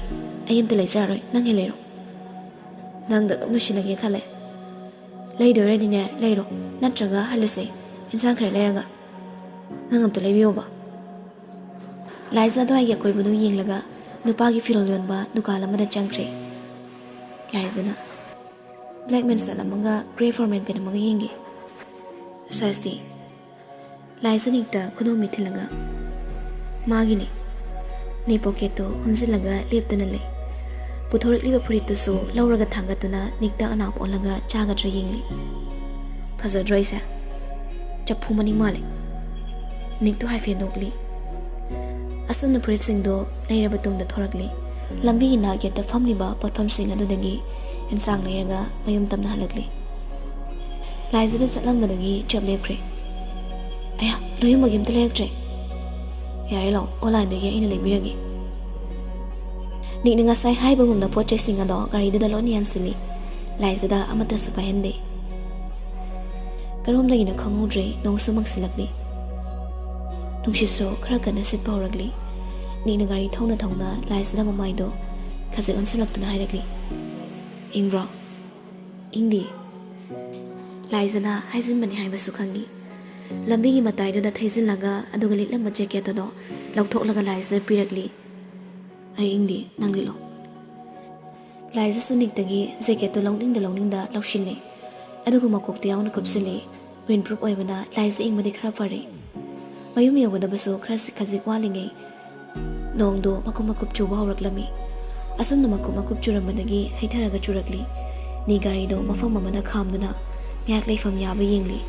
ꯑꯩ ꯑꯝꯇ ꯂꯩꯖꯔꯔꯣꯏ, ꯅꯪ ꯍꯦꯛ ꯂꯩꯔꯣ꯫ ꯅꯪꯗ ꯑꯗꯨꯝ ꯂꯣꯏꯁꯤꯜꯂꯒꯦ ꯈꯜꯂꯦ꯫ ꯂꯩꯗꯣꯏꯔꯗꯤꯅꯦ, ꯂꯩꯔꯣ, ꯅꯠꯇ꯭ꯔꯒ ꯍꯜꯂꯁꯦ, ꯏꯟꯁꯥꯡ ꯈꯔ ꯂꯩꯔꯒ꯫ ꯅꯪ ꯑꯝꯇ ꯂꯩꯕꯤꯌꯣꯕ꯫" ꯂꯥꯏꯖ ꯑꯗꯨꯋꯥꯏꯒꯤ ꯑꯀꯣꯏꯕꯗꯨ ꯌꯦꯡꯂꯒ ꯅꯨꯄꯥꯒꯤ ꯐꯤꯔꯣꯜ ꯌꯣꯟꯕ ꯗꯨꯀꯥꯟ ꯑꯃꯗ ꯆꯪꯈ꯭ꯔꯦ꯫ ꯂꯥꯏꯖꯅ ꯕ꯭ꯂꯦꯛ ꯃꯦꯟ ꯁꯥꯔꯠ ꯑꯃꯒ ꯒ꯭ꯔꯦ ꯐꯣꯔꯃꯦꯜ ꯄꯦꯟ ꯑꯃꯒ ꯌꯦꯡꯒꯦ꯫ ꯁꯥꯏꯖꯇꯤ? ꯂꯥꯏꯖ ꯅꯤꯛꯇ ꯈꯨꯗꯣꯝꯕꯤ ꯊꯤꯜꯂꯒ, "ꯃꯥꯒꯤꯅꯤ꯫" ꯅꯤꯛ ꯄꯣꯀꯦꯠꯇꯨ ꯍꯨꯝꯖꯤꯜꯂꯒ ꯂꯦꯞꯇꯨꯅ ꯂꯩ꯫ ꯄꯨꯊꯣꯔꯛꯂꯤꯕ ꯐꯨꯔꯤꯠꯇꯨꯁꯨ ꯂꯧꯔꯒ ꯊꯥꯡꯒꯠꯇꯨꯅ ꯅꯤꯛꯇ ꯑꯅꯥꯞ ꯑꯣꯜꯂꯒ ꯆꯥꯒꯗ꯭ꯔꯥ ꯌꯦꯡꯂꯤ꯫ "ꯐꯖꯗ꯭ꯔꯣ ꯑꯩꯁꯦ? ꯆꯐꯨ ꯃꯅꯤꯡ ꯃꯥꯜꯂꯦ꯫" ꯅꯤꯛꯇꯨ ꯍꯥꯏꯐꯦꯠ ꯅꯣꯛꯂꯤ꯫ ꯑꯁꯨꯝꯅ ꯐꯨꯔꯤꯠꯁꯤꯡꯗꯣ ꯂꯩꯔꯕ ꯇꯨꯡꯗ ꯊꯣꯔꯛꯂꯤ꯫ ꯂꯝꯕꯤꯒꯤ ꯅꯥꯛ ꯌꯦꯠꯇ ꯐꯝꯂꯤꯕ ꯄꯣꯠꯐꯝꯁꯤꯡ ꯑꯗꯨꯗꯒꯤ ꯏꯟꯁꯥꯡ ꯂꯩꯔꯒ ꯃꯌꯨꯝ ꯇꯝꯅ ꯍꯜꯂꯛꯂꯤ꯫ ꯂꯥꯏꯖꯗ ꯆꯠꯂꯝꯕꯗꯒꯤ ꯆꯞ ꯂꯦꯞꯈ꯭ꯔꯦ꯫ "ꯑꯌꯥ, ꯂꯣꯏꯌꯨꯝꯕꯒꯤ ꯑꯝꯇ ꯂꯩꯔꯛꯇ꯭ꯔꯦ꯫" "ꯌꯥꯔꯦ, ꯂꯥꯛꯑꯣ, ꯑꯣꯟꯂꯥꯏꯟꯗꯒꯤ ꯑꯩꯅ ꯂꯩꯕꯤꯔꯒꯦ꯫" ꯅꯤꯛꯅ ꯉꯁꯥꯏ ꯍꯥꯏꯕꯒꯨꯝꯅ ꯄꯣꯠ ꯆꯩꯁꯤꯡ ꯑꯗꯣ ꯒꯥꯔꯤꯗꯨꯗ ꯂꯣꯏꯅ ꯌꯥꯟꯁꯤꯜꯂꯤ꯫ ꯂꯥꯏꯖꯗ ꯑꯃꯠꯇꯁꯨ ꯄꯥꯏꯍꯟꯗꯦ꯫ ꯀꯔꯣꯝꯗꯒꯤꯅꯣ ꯈꯪꯍꯧꯗ꯭ꯔꯦ, ꯅꯣꯡꯁꯨ ꯃꯪꯁꯤꯜꯂꯛꯂꯤ꯫ ꯅꯨꯡꯁꯤꯠꯁꯨ ꯈꯔ ꯀꯟꯅ ꯁꯤꯠꯄ ꯍꯧꯔꯛꯂꯤ꯫ ꯅꯤꯛꯅ ꯒꯥꯔꯤ ꯊꯧꯅ ꯊꯧꯅ ꯂꯥꯏꯖꯗ ꯃꯃꯥꯏꯗꯣ ꯈꯖꯤꯛ ꯑꯣꯟꯁꯤꯜꯂꯛꯇꯨꯅ ꯍꯥꯏꯔꯛꯂꯤ, "ꯏꯪꯕ꯭ꯔꯣ?" "ꯏꯪꯗꯤ꯫" ꯂꯥꯏꯖꯅ ꯍꯥꯏꯖꯤꯟꯕꯅꯤ ꯍꯥꯏꯕꯁꯨ ꯈꯪꯏ꯫ ꯂꯝꯕꯤꯒꯤ ꯃꯇꯥꯏꯗꯨꯗ ꯊꯩꯖꯤꯜꯂꯒ ꯑꯗꯨꯒ ꯂꯤꯠꯂꯝꯕ ꯖꯦꯀꯦꯠ ꯑꯗꯣ ꯂꯧꯊꯣꯛꯂꯒ ꯂꯥꯏꯖꯗ ꯄꯤꯔꯛꯂꯤ꯫ "ꯑꯩ ꯏꯪꯗꯤ, ꯅꯪ ꯂꯤꯠꯂꯣ꯫" ꯂꯥꯏꯖꯁꯨ ꯅꯤꯛꯇꯒꯤ ꯖꯦꯀꯦꯠꯇꯨ ꯂꯧꯅꯤꯡꯗ ꯂꯧꯅꯤꯡꯗ ꯂꯧꯁꯤꯜꯂꯤ꯫ ꯑꯗꯨꯒ ꯃꯀꯣꯛꯇ ꯌꯥꯎꯅ ꯀꯨꯞꯁꯤꯜꯂꯤ꯫ ꯋꯤꯟ ꯄ꯭ꯔꯨꯐ ꯑꯣꯏꯕꯅ ꯂꯥꯏꯖ ꯏꯪꯕꯗꯤ ꯈꯔ ꯐꯔꯦ꯫ ꯃꯌꯨꯝ ꯌꯧꯒꯗꯕꯁꯨ ꯈꯔ ꯈꯖꯤꯛ ꯋꯥꯠꯂꯤꯉꯩ ꯅꯣꯡꯗꯣ ꯃꯀꯨꯞ ꯃꯀꯨꯞ ꯆꯨꯕ ꯍꯧꯔꯛꯂꯝꯃꯤ꯫ ꯑꯁꯨꯝꯅ ꯃꯀꯨꯞ ꯃꯀꯨꯞ ꯆꯨꯔꯝꯕꯗꯒꯤ ꯍꯩꯊꯔꯒ ꯆꯨꯔꯛꯂꯤ꯫ ꯅꯤ ꯒꯥꯔꯤꯗꯣ ꯃꯐꯝ ꯑꯃꯗ ꯈꯥꯝꯗꯨꯅ ꯉꯥꯏꯍꯥꯛ ꯂꯩꯐꯝ ꯌꯥꯕ ꯌꯦꯡꯂꯤ꯫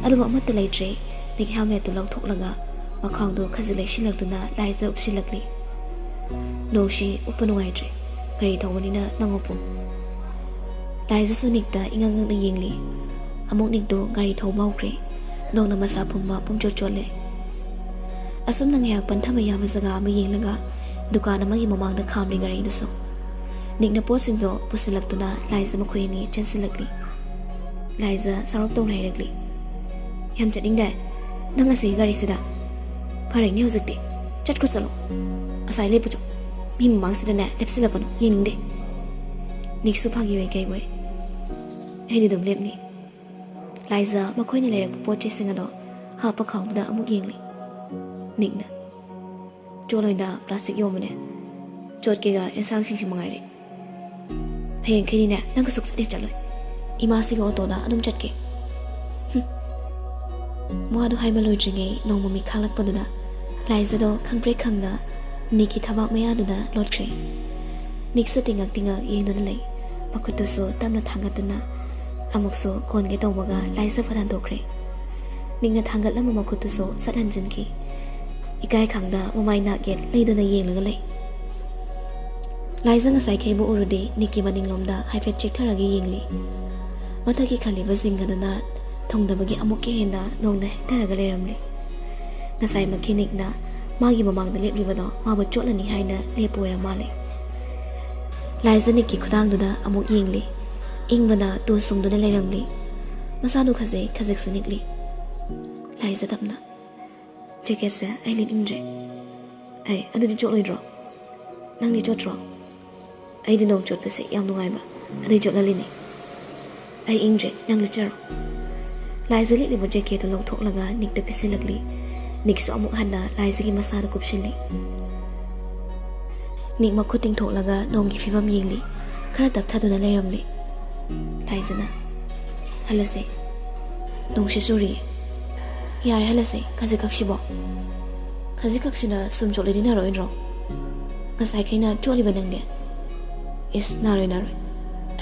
ꯑꯗꯨꯕꯨ ꯑꯃꯠꯇ ꯂꯩꯇ꯭ꯔꯦ꯫ ꯅꯤꯛ ꯍꯦꯜꯃꯦꯠꯇꯨ ꯂꯧꯊꯣꯛꯂꯒ ꯃꯈꯥꯎꯗꯣ ꯈꯖꯤꯛ ꯂꯩꯁꯤꯜꯂꯛꯇꯨꯅ ꯂꯥꯏꯖꯗ ꯎꯞꯁꯤꯜꯂꯛꯂꯤ꯫ "ꯅꯣꯡꯁꯤ ꯎꯞꯄ ꯅꯨꯡꯉꯥꯏꯇ꯭ꯔꯦ꯫ ꯒꯥꯔꯤ ꯊꯧꯕꯅꯤꯅ ꯅꯪ ꯎꯞꯄꯨ꯫" ꯂꯥꯏꯖꯁꯨ ꯅꯤꯛꯇ ꯏꯉꯛ ꯉꯛꯅ ꯌꯦꯡꯂꯤ꯫ ꯑꯃꯨꯛ ꯅꯤꯛꯇꯨ ꯒꯥꯔꯤ ꯊꯧꯕ ꯍꯧꯈ꯭ꯔꯦ꯫ ꯅꯣꯡꯅ ꯃꯁꯥ ꯄꯨꯝꯕ ꯄꯨꯝꯆꯣꯠ ꯆꯣꯠꯂꯦ꯫ ꯑꯁꯨꯝꯅ ꯉꯥꯏꯍꯥꯛ ꯄꯟꯊꯕ ꯌꯥꯕ ꯖꯒꯥ ꯑꯃ ꯌꯦꯡꯂꯒ ꯗꯨꯀꯥꯟ ꯑꯃꯒꯤ ꯃꯃꯥꯡꯗ ꯈꯥꯝꯂꯤ ꯒꯥꯔꯤꯗꯨꯁꯨ꯫ ꯅꯤꯛꯅ ꯄꯣꯠꯁꯤꯡꯗꯣ ꯄꯨꯁꯤꯜꯂꯛꯇꯨꯅ ꯂꯥꯏꯖ ꯃꯈꯣꯏ ꯑꯅꯤ ꯆꯦꯟꯁꯤꯜꯂꯛꯂꯤ꯫ ꯂꯥꯏꯖ ꯁꯥꯎꯔꯞ ꯇꯧꯅ ꯍꯥꯏꯔꯛꯂꯤ, "ꯌꯥꯝ ꯆꯠꯅꯤꯡꯗꯥꯏ?" "ꯅꯪ ꯑꯁꯤꯒꯤ ꯒꯥꯔꯤꯁꯤꯗ? ꯐꯔꯦꯅꯦ ꯍꯧꯖꯤꯛꯇꯤ꯫ ꯆꯠꯈ꯭ꯔꯣ, ꯆꯠꯂꯣ꯫ ꯑꯁꯥꯏ ꯂꯦꯞꯄꯨ ꯆꯣ꯫ ꯃꯤ ꯃꯃꯥꯡꯁꯤꯗꯅꯦ ꯂꯦꯞꯁꯤꯜꯂꯛꯀꯅꯨ, ꯌꯦꯡꯅꯤꯡꯗꯦ꯫" ꯅꯤꯛꯁꯨ ꯐꯥꯒꯤ ꯑꯣꯏ ꯀꯩ ꯑꯣꯏ, "ꯑꯩꯗꯤ ꯑꯗꯨꯝ ꯂꯦꯞꯅꯤ꯫" ꯂꯥꯏꯖ ꯃꯈꯣꯏꯅ ꯂꯩꯔꯛꯄ ꯄꯣꯠ ꯆꯩꯁꯤꯡ ꯑꯗꯣ ꯍꯥꯞꯄ ꯈꯥꯎꯗꯨꯗ ꯑꯃꯨꯛ ꯌꯦꯡꯂꯤ꯫ ꯅꯤꯛꯅ, "ꯆꯣꯠꯂꯣꯏꯗ, ꯄ꯭ꯂꯥꯁꯇꯤꯛ ꯌꯣꯟꯕꯅꯦ꯫ ꯆꯣꯠꯀꯦꯒ ꯑꯦꯟꯁꯥꯡꯁꯤꯡꯁꯤ ꯃꯉꯥꯏꯔꯦ꯫ ꯍꯌꯦꯡꯈꯩꯗꯤꯅꯦ, ꯅꯪꯒ ꯁꯨꯛꯆꯠ ꯍꯦꯛ ꯆꯠꯂꯣꯏ꯫ ꯏꯃꯥꯁꯤꯒ ꯑꯣꯇꯣꯗ ꯑꯗꯨꯝ ꯆꯠꯀꯦ꯫" ꯍꯨꯝ꯫ ꯋꯥꯗꯨ ꯍꯥꯏꯃꯜꯂꯣꯏꯗ꯭ꯔꯤꯉꯩ ꯅꯣꯡꯃ ꯃꯤꯠ ꯈꯥꯡꯂꯛꯄꯗꯨꯗ ꯂꯥꯏꯖꯗꯣ ꯈꯪꯄ꯭ꯔꯦꯛ ꯈꯪꯅ ꯅꯤꯛꯀꯤ ꯊꯕꯥꯛ ꯃꯌꯥꯗꯨꯗ ꯂꯣꯠꯈ꯭ꯔꯦ꯫ ꯅꯤꯛꯁꯨ ꯇꯤꯡꯉꯛ ꯇꯤꯡꯉꯛ ꯌꯦꯡꯗꯨꯅ ꯂꯩ꯫ ꯃꯈꯨꯠꯇꯨꯁꯨ ꯇꯞꯅ ꯊꯥꯡꯒꯠꯇꯨꯅ ꯑꯃꯨꯛꯁꯨ ꯀꯣꯟꯒꯦ ꯇꯧꯕꯒ ꯂꯥꯏꯖ ꯐꯠ ꯍꯟꯗꯣꯛꯈ꯭ꯔꯦ꯫ ꯅꯤꯛꯅ ꯊꯥꯡꯒꯠꯂꯝꯕ ꯃꯈꯨꯠꯇꯨꯁꯨ ꯁꯠ ꯍꯟꯖꯤꯟꯈꯤ꯫ ꯏꯀꯥꯏ ꯈꯪꯗ ꯃꯃꯥꯏ ꯅꯥꯛ ꯌꯦꯠ ꯂꯩꯗꯨꯅ ꯌꯦꯡꯂꯒ ꯂꯩ꯫ ꯂꯥꯏꯖ ꯉꯁꯥꯏ ꯈꯩꯕꯨ ꯎꯔꯨꯗꯦ, ꯅꯤꯛꯀꯤ ꯃꯅꯤꯡꯂꯣꯝꯗ ꯍꯥꯏꯐꯦꯠ ꯆꯦꯛꯊꯔꯒ ꯌꯦꯡꯂꯤ꯫ ꯃꯊꯛꯀꯤ ꯈꯜꯂꯤꯕ ꯖꯤꯡ ꯑꯗꯨꯅ ꯊꯨꯡꯗꯕꯒꯤ ꯑꯃꯨꯛꯀ ꯍꯦꯟꯅ ꯅꯣꯡꯅ ꯍꯩꯊꯔꯒ ꯂꯩꯔꯝꯂꯤ꯫ ꯉꯁꯥꯏꯃꯛꯀꯤ ꯅꯤꯛꯅ ꯃꯥꯒꯤ ꯃꯃꯥꯡꯗ ꯂꯦꯞꯂꯤꯕꯗꯣ ꯃꯥꯕꯨ ꯆꯣꯠꯂꯅꯤ ꯍꯥꯏꯅ ꯂꯦꯞꯄ ꯑꯣꯏꯔ ꯃꯥꯜꯂꯦ꯫ ꯂꯥꯏꯖ ꯅꯤꯛꯀꯤ ꯈꯨꯗꯥꯡꯗꯨꯗ ꯑꯃꯨꯛ ꯌꯦꯡꯂꯤ꯫ ꯏꯪꯕꯅ ꯇꯨ ꯁꯨꯡꯗꯨꯅ ꯂꯩꯔꯝꯂꯤ꯫ ꯃꯁꯥꯗꯨ ꯈꯖꯤꯛ ꯈꯖꯤꯛꯁꯨ ꯅꯤꯛꯂꯤ꯫ ꯂꯥꯏꯖ ꯇꯞꯅ, "ꯖꯦꯀꯦꯠꯁꯦ ꯑꯩ ꯂꯤꯠꯅꯤꯡꯗ꯭ꯔꯦ꯫" "ꯑꯩ ꯑꯗꯨꯗꯤ ꯆꯣꯠꯂꯣꯏꯗ꯭ꯔꯣ? ꯅꯪꯗꯤ ꯆꯣꯠꯇ꯭ꯔꯣ?" "ꯑꯩꯗꯤ ꯅꯣꯡ ꯆꯣꯠꯄꯁꯦ ꯌꯥꯝ ꯅꯨꯡꯉꯥꯏꯕ, ꯑꯗꯨꯏ ꯆꯣꯠꯍꯜꯂꯤꯅꯦ꯫" "ꯑꯩ ꯏꯪꯗ꯭ꯔꯦ, ꯅꯪ ꯂꯤꯠꯆꯔꯣ꯫" ꯂꯥꯏꯖ ꯂꯤꯠꯂꯤꯕ ꯖꯦꯀꯦꯠꯇꯨ ꯂꯧꯊꯣꯛꯂꯒ ꯅꯤꯛꯇ ꯄꯤꯁꯤꯜꯂꯛꯂꯤ꯫ ꯅꯤꯛꯁꯨ ꯑꯃꯨꯛ ꯍꯟꯅ ꯂꯥꯏꯖꯒꯤ ꯃꯁꯥꯗ ꯀꯨꯞꯁꯤꯜꯂꯤ꯫ ꯅꯤꯛ ꯃꯈꯨꯠ ꯇꯤꯡꯊꯣꯛꯂꯒ ꯅꯣꯡꯒꯤ ꯐꯤꯕꯝ ꯌꯦꯡꯂꯤ꯫ ꯈꯔ ꯇꯞꯊꯗꯨꯅ ꯂꯩꯔꯝꯂꯤ꯫ ꯂꯥꯏꯖꯅ, "ꯍꯜꯂꯁꯦ꯫ ꯅꯣꯡꯁꯤ ꯆꯨꯔꯤꯌꯦ꯫" "ꯌꯥꯔꯦ, ꯍꯜꯂꯁꯦ꯫ ꯈꯖꯤꯛꯈꯛꯁꯤꯕꯣ?" "ꯈꯖꯤꯛꯈꯛꯁꯤꯅ ꯁꯨꯝ ꯆꯣꯠꯂꯗꯤ ꯅꯥꯔꯛꯑꯣꯏꯗ꯭ꯔꯣ?" "ꯉꯁꯥꯏꯈꯩꯅ ꯆꯣꯠꯂꯤꯕ ꯅꯪꯗꯤ?" "ꯏꯁ, ꯅꯥꯔꯣꯏ, ꯅꯥꯔꯣꯏ꯫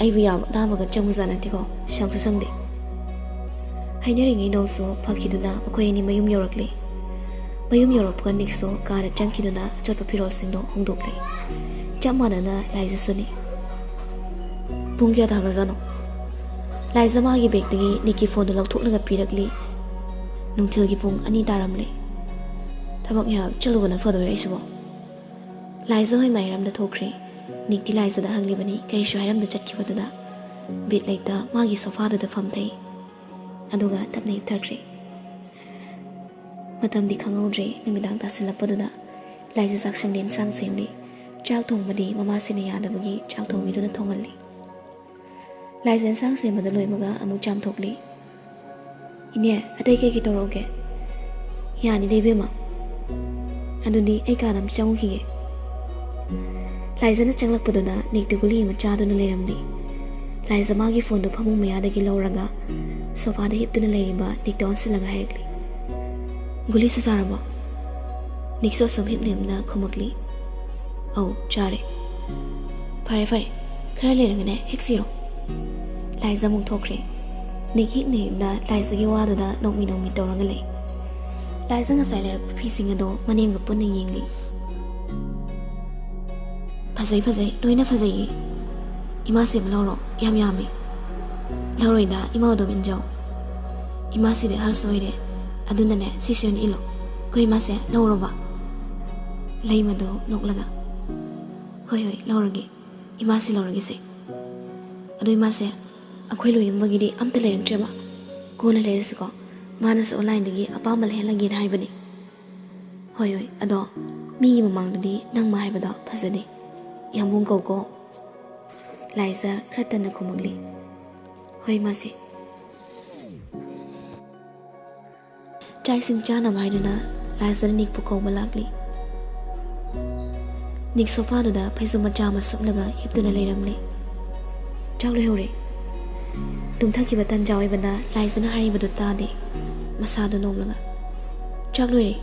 ꯑꯩꯕꯨ ꯌꯥꯝ ꯑꯅꯥꯕꯒ ꯆꯪꯕꯖꯥꯠ ꯅꯠꯇꯦꯀꯣ, ꯁꯪꯁꯨ ꯁꯪꯗꯦ꯫" ꯍꯥꯏꯅꯔꯤꯉꯩ ꯅꯣꯡꯁꯨ ꯐꯈꯤꯗꯨꯅ ꯃꯈꯣꯏ ꯑꯅꯤ ꯃꯌꯨꯝ ꯌꯧꯔꯛꯂꯤ꯫ ꯃꯌꯨꯝ ꯌꯧꯔꯛꯄꯒ ꯅꯤꯛꯁꯨ ꯀꯥꯗ ꯆꯪꯈꯤꯗꯨꯅ ꯑꯆꯣꯠꯄ ꯐꯤꯔꯣꯜꯁꯤꯡꯗꯣ ꯍꯣꯡꯗꯣꯛꯂꯤ꯫ ꯆꯞ ꯃꯥꯟꯅꯅ ꯂꯥꯏꯖꯁꯨꯅꯤ꯫ "ꯄꯨꯡ ꯀꯌꯥ ꯇꯥꯈ꯭ꯔꯖꯥꯠꯅꯣ?" ꯂꯥꯏꯖ ꯃꯥꯒꯤ ꯕꯦꯒꯇꯒꯤ ꯅꯤꯛꯀꯤ ꯐꯣꯟꯗꯨ ꯂꯧꯊꯣꯛꯂꯒ ꯄꯤꯔꯛꯂꯤ꯫ "ꯅꯨꯡꯊꯤꯜꯒꯤ ꯄꯨꯡ ꯑꯅꯤ ꯇꯥꯔꯝꯂꯦ꯫ ꯊꯕꯛ ꯉꯥꯏꯍꯥꯛ ꯆꯠꯂꯨꯕꯅ ꯐꯗꯣꯏꯔꯥ ꯑꯩꯁꯤꯕꯣ?" ꯂꯥꯏꯖ ꯍꯣꯏ ꯃꯥꯏꯔꯝꯗ ꯊꯣꯛꯈ꯭ꯔꯦ꯫ ꯅꯤꯛꯇꯤ ꯂꯥꯏꯖꯗ ꯍꯪꯂꯤꯕꯅꯤ ꯀꯔꯤꯁꯨ ꯍꯥꯏꯔꯝꯗ ꯆꯠꯈꯤꯕꯗꯨꯗ꯫ ꯕꯤꯠ ꯂꯩꯇ ꯃꯥꯒꯤ ꯁꯣꯐꯥꯗꯨꯗ ꯐꯝꯊꯩ꯫ ꯑꯗꯨꯒ ꯇꯞꯅ ꯍꯤꯞꯊꯈ꯭ꯔꯦ꯫ ꯃꯇꯝꯗꯤ ꯈꯪꯍꯧꯗ꯭ꯔꯦ꯫ ꯅꯨꯃꯤꯗꯥꯡ ꯇꯥꯁꯤꯜꯂꯛꯄꯗꯨꯗ ꯂꯥꯏꯖ ꯆꯥꯛꯁꯪꯗ ꯏꯟꯁꯥꯡ ꯁꯦꯝꯂꯤ꯫ ꯆꯥꯛ ꯊꯣꯡꯕꯗꯤ ꯃꯃꯥꯁꯤꯅ ꯌꯥꯗꯕꯒꯤ ꯆꯥꯛ ꯊꯣꯡꯕꯤꯗꯨꯅ ꯊꯣꯡꯍꯜꯂꯤ꯫ ꯂꯥꯏꯖ ꯏꯟꯁꯥꯡ ꯁꯦꯝꯕꯗ ꯂꯣꯏꯕꯒ ꯑꯃꯨꯛ ꯆꯥꯝꯊꯣꯛꯂꯤ꯫ "ꯏꯅꯦ, ꯑꯇꯩ ꯀꯩꯀꯩ ꯇꯧꯔꯛꯎꯒꯦ?" "ꯌꯥꯅꯤꯗ ꯏꯕꯦꯝꯃ꯫ ꯑꯗꯨꯗꯤ ꯑꯩ ꯀꯥꯗ ꯑꯃ ꯆꯪꯉꯨꯈꯤꯒꯦ꯫" ꯂꯥꯏꯖꯅ ꯆꯪꯂꯛꯄꯗꯨꯗ ꯅꯤꯛꯇ ꯒꯨꯂꯤ ꯑꯃ ꯆꯥꯗꯨꯅ ꯂꯩꯔꯝꯂꯤ꯫ ꯂꯥꯏꯖ ꯃꯥꯒꯤ ꯐꯣꯟꯗꯨ ꯐꯃꯨꯡ ꯃꯌꯥꯗꯒꯤ ꯂꯧꯔꯒ ꯁꯣꯐꯥꯗ ꯍꯤꯞꯇꯨꯅ ꯂꯩꯔꯤꯕ ꯅꯤꯛꯇ ꯑꯣꯟꯁꯤꯜꯂꯒ ꯍꯥꯏꯔꯛꯂꯤ, "ꯒꯨꯂꯤꯁꯨ ꯆꯥꯔꯕꯣ?" ꯅꯤꯛꯁꯨ ꯑꯁꯨꯝ ꯍꯤꯞꯅ ꯍꯤꯞꯅ ꯈꯨꯝꯃꯛꯂꯤ, "ꯑꯧ, ꯆꯥꯔꯦ꯫" "ꯐꯔꯦ ꯐꯔꯦ, ꯈꯔ ꯂꯩꯔꯒꯅꯦ ꯍꯦꯛ ꯁꯤꯔꯣ꯫" ꯂꯥꯏꯖ ꯑꯃꯨꯛ ꯊꯣꯛꯈ꯭ꯔꯦ꯫ ꯅꯤꯛ ꯍꯤꯛꯅ ꯍꯤꯛꯅ ꯂꯥꯏꯖꯒꯤ ꯋꯥꯗꯨꯗ ꯅꯣꯛꯃꯤ ꯅꯣꯛꯃꯤ ꯇꯧꯔꯒ ꯂꯩ꯫ ꯂꯥꯏꯖ ꯉꯁꯥꯏ ꯂꯩꯔꯛꯄ ꯐꯤꯁꯤꯡ ꯑꯗꯣ ꯃꯅꯦꯝꯒ ꯄꯨꯟꯅ ꯌꯦꯡꯂꯤ꯫ "ꯐꯖꯩ ꯐꯖꯩ, ꯂꯣꯏꯅ ꯐꯖꯩꯌꯦ꯫ ꯏꯃꯥꯁꯤ ꯑꯃ ꯂꯧꯔꯣ, ꯌꯥꯝ ꯌꯥꯝꯃꯤ꯫" "ꯂꯧꯔꯣꯏꯗ, ꯏꯃꯥ ꯑꯗꯨꯝ ꯏꯟꯖꯧ꯫ ꯏꯃꯥꯁꯤꯗꯤ ꯑꯍꯜꯁꯨ ꯑꯣꯏꯔꯦ, ꯑꯗꯨꯅꯅꯦ ꯁꯤꯁꯦ ꯑꯣꯏꯅ ꯏꯜꯂꯣ꯫" "ꯑꯩꯈꯣꯏ ꯏꯃꯥꯁꯦ ꯂꯧꯔꯣꯕ?" ꯂꯩꯃꯗꯣ ꯅꯣꯛꯂꯒ, "ꯍꯣꯏ ꯍꯣꯏ, ꯂꯧꯔꯒꯦ꯫ ꯏꯃꯥꯁꯤ ꯂꯧꯔꯒꯦꯁꯦ꯫ ꯑꯗꯣ ꯏꯃꯥꯁꯦ, ꯑꯩꯈꯣꯏ ꯂꯣꯏꯌꯨꯝꯕꯒꯤꯗꯤ ꯑꯝꯇ ꯂꯩꯔꯛꯇ꯭ꯔꯦꯕ꯫ ꯀꯣꯟꯅ ꯂꯩꯔꯁꯤꯀꯣ꯫ ꯃꯥꯅꯁꯨ ꯑꯣꯟꯂꯥꯏꯟꯗꯒꯤ ꯑꯄꯥꯝꯕ ꯂꯩꯍꯜꯂꯒꯦꯅ ꯍꯥꯏꯕꯅꯤ꯫" "ꯍꯣꯏ ꯍꯣꯏ, ꯑꯗꯣ ꯃꯤꯒꯤ ꯃꯃꯥꯡꯗꯗꯤ ꯅꯪꯃ ꯍꯥꯏꯕꯗꯣ ꯐꯖꯗꯦ꯫ ꯌꯥꯝꯕꯨꯡ ꯀꯧꯀꯣ꯫" ꯂꯥꯏꯖ ꯈꯔ ꯇꯟꯅ ꯈꯨꯝꯃꯛꯂꯤ, "ꯍꯣꯏ ꯃꯥꯁꯦ꯫" ꯆꯥꯛ ꯏꯁꯤꯡ ꯆꯥꯅꯕ ꯍꯥꯏꯗꯨꯅ ꯂꯥꯏꯖꯅ ꯅꯤꯛꯄꯨ ꯀꯧꯕ ꯂꯥꯛꯂꯤ꯫ ꯅꯤꯛ ꯁꯣꯐꯥꯗꯨꯗ ꯐꯩꯖꯨꯞ ꯃꯆꯥ ꯑꯃ ꯁꯨꯞꯂꯒ ꯍꯤꯞꯇꯨꯅ ꯂꯩꯔꯝꯂꯤ꯫ "ꯆꯥꯛ ꯂꯣꯏꯍꯧꯔꯦ꯫" ꯇꯨꯝꯊꯈꯤꯕ ꯇꯟꯖꯥ ꯑꯣꯏꯕꯅ ꯂꯥꯏꯖꯅ ꯍꯥꯏꯔꯤꯕꯗꯨ ꯇꯥꯗꯦ꯫ ꯃꯁꯥꯗꯨ ꯅꯣꯝꯂꯒ, "ꯆꯥꯛ ꯂꯣꯏꯔꯦ,